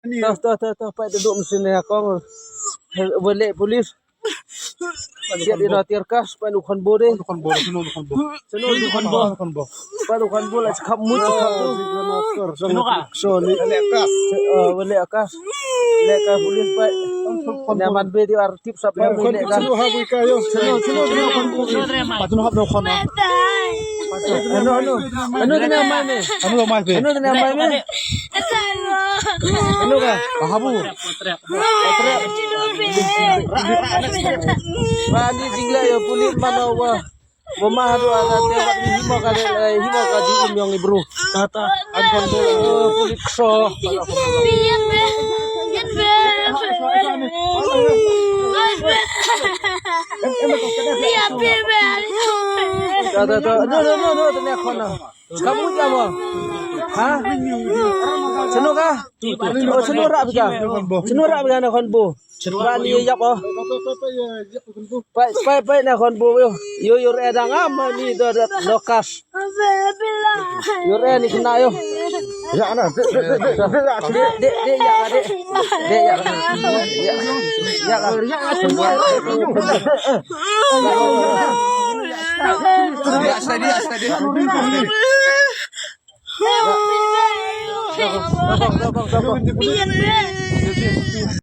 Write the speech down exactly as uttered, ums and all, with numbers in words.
Toh, toh, toh, toh, pait da duk masi ne kong. Wele police. Siat ina tear gas, pait nu khon bo de. Khon bo, khon bo, khon bo. Sino du khon bo. Khon bo. Pait nu khon bo la chakap mut chakap tu. Sino ka? So ni. Wele gas. Wele gas. Wele gas police pait. Ne man be di ar tip sap ne wele gas. Sino ha bu ka yo. Sino, sino, sino khon bo. Pait nu hap no khon. Anu, anu. Anu tene mai me. Anu mai me. Anu tene mai me. Anu ka? Habu. Ba ni jingle yo pulit mano wa. Wa ma hadu ala te wa ni himo ka de, himo ka di um yong i bru. Kata an kon de, pulit so. Kata to. No, no, no, no, tene khon. Kamu ya mo? Ha? Sino ka? O, sino ra bi ka? Sino ra bi ka na khon bo? Ba ni yap o. Pai, pai, pai na khon bo yo. Yo, yo, re dang am ni do, do, do kas. Yo, re ni kena yo. Ya na, de, de, de, de, de, ya ka, de. De, ya ka. Ya, ya ka. Ya, steady, ya, steady.